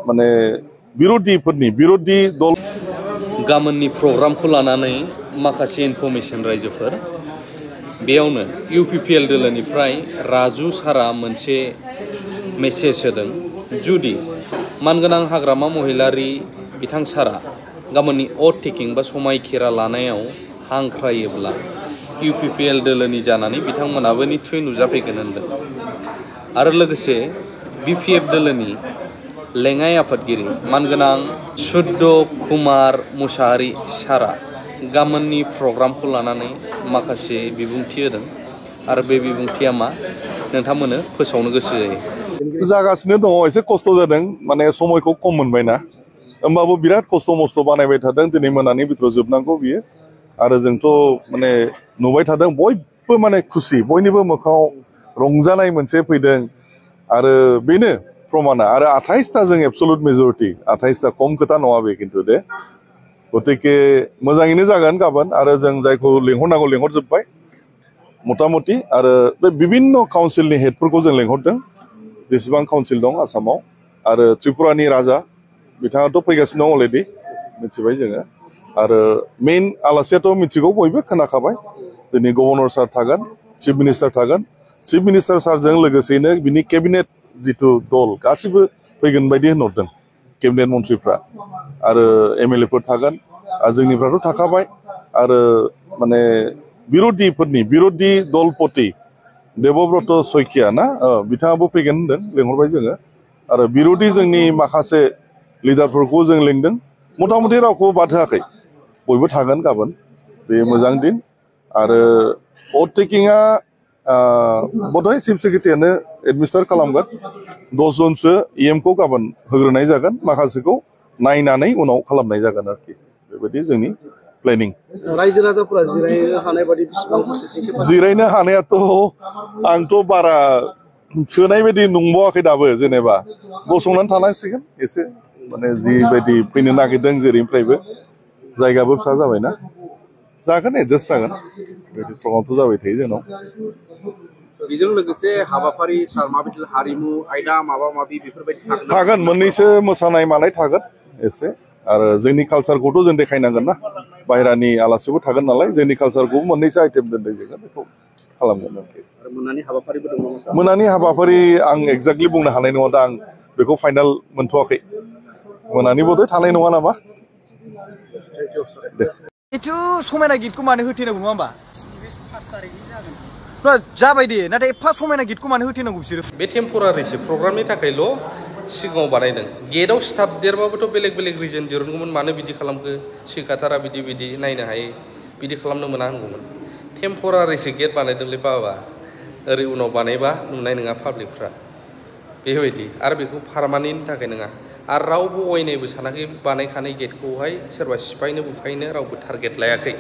माने बिरोधी दल गामोननि प्रग्रामखौ लानानै माखासे इनफरमेशन रायजोफोर बेयावनो इउपिपिएल दोलोनिफ्राय राजु सारा मोनसे मेसेज होदों जुदि मानगोनां हाग्रामा महिलारि बिथां सारा गामोननि अट टेकिं बा समायखिरा लानायाव हांख्रायोब्ला इउपिपिएल दोलोनि जानानै बिथांमोनाबो निश्चय नुजाफैगोन होनदों आरो लोगोसे बिपिएफ दोलोनि लेङाइ आफादगिरि मानगोनां सुद्ध कुमार मुसाहारि सारा गामोननि प्रग्रामखौ लानानै माखासे बिबुंथि होदों आरो बे बिबुंथिया मा नोंथांमोननो फोसावनो गोसो जायो जागासिनो दङ एसे खस्थ' जादों माने समायखौ खम मोनबायना होमबाबो बिराद खस्थ' मस्थ' बानायबाय थादों दिनै मोनानि बिथोराव जोबनांगौ बियो आरो जोंथ' माने नुबाय थादों बयबो माने खुसि बयनिबो मोखाङाव रंजानाय मोनसे फैदों आरो बेनो प्रमाना आरो 28टा जों एबसलुट मेजरिटि 28टा खम खोथा नङा बे खिन्थु दे गतिके मोजाङैनो जागोन गाबोन आरो जों जायखौ लेंहरनांगौ लेंहरजोब्बाय मतामति आरो बे बिभिन्न काउन्सिलनि हेडफोरखौ जों लेंहरदों जेसेबां काउन्सिल दं आसामाव आरो त्रिपुरानि राजा बिथाङाथ' फैगासिनो दं अलरेडि मिथिबाय जोङो आरो मेइन आलासियाथ' मिथिगौ बयबो खोनाखाबाय जोंनि गभर्नर सार थागोन चिफ मिनिस्टार सारजों लोगोसेनो बिनि केबिनेट जिथु दल गासिबो फैगोन बायदि होनहरदों केबिनेट मन्थ्रिफ्रा आरो एमएलएफोर थागोन आरो जोंनिफ्राथ' थाखाबाय आरो माने बिरोधी दलपति देबब्रत शइकिया ना बिथाङाबो फैगोन होनदों लेंहरबाय जोङो आरो बिरोधी जोंनि माखासे लिडारफोरखौ जों लिंदों मतामति रावखौ बाद होआखै बयबो थागोन गाबोन बे मोजां दिन आरो अट टेकिंआ बधय चिफ सेक्रेटारियानो एडमिनिस्ट्रेट खालामगोन 10 जनसो इएमखौ गाबोन होग्रोनाय जागोन माखासेखौ नायनानै उनाव खालामनाय जागोन आरोखि बेबायदि जोंनि प्लेनिं रायजो राजाफोरा जिरायनो हानाय बायदि जिरायनो हानायाथ' आंथ' बारा थोनाय बायदि नंबावाखै दाबो जेनेबा गसंनानै थानांसिगोन एसे माने जिबायदि फैनो नागिरदों जेरैनिफ्रायबो जायगाबो फिसा जाबायना जागोन एडजास्ट जागोन बेबायदि प्रग्रामथ' जाबाय थायो जोंनाव बेजों लोगोसे हाबाफारि माबायदि हारिमु आयदा माबा माबि बेफोरबायदि थागोन मोननैसो मोसानाय मानाय थागोन एसे आरो जोंनि कालसारखौथ' जों देखायनांगोन ना बाहेरानि आलासिबो थागोन नालाय जोंनि कालसारखौ मोननैसो आइटेम दोनदों जोङो बेखौ खालामगोन आरोखि मोनानि हाबाफारि आं एक्जेक्टलि बुंनो हानाय नङा दा आं बेखौ फाइनाल मोनथ'वाखै मोनानि बदे थानाय नङा नामा दे itu समायना गितखौ मानो होथेनांगौ नङा होमबा 5 तारिखनि जागोन जाबाय दे नाथाय एफा समायना गितखौ मानो होथेनांगौ बिसोरो बे टेम्परारिसो प्रग्रामनि थाखायल' सिगाङाव बानायदों गेटआव स्टाफ देरबाबोथ' बेलेग रिजन दिरुनगौमोन मानो बिदि खालामखो सेक्रेटारा बिदि नायनो हायो बिदि खालामनो मोना होनगौमोन टेम्परारिसो गेट बानायदोंलै बाबा ओरै उनाव बानायबा नुनाय नङा पाब्लिकफ्रा बेबायदि आरो बेखौ पार्मानेन्टनि थाखाय नङा आरो रावबो अयनायबो सानाखै बानायखानाय गेटखौहाय सोरबा सिफायनो बुफायनो रावबो टारगेट लायाखै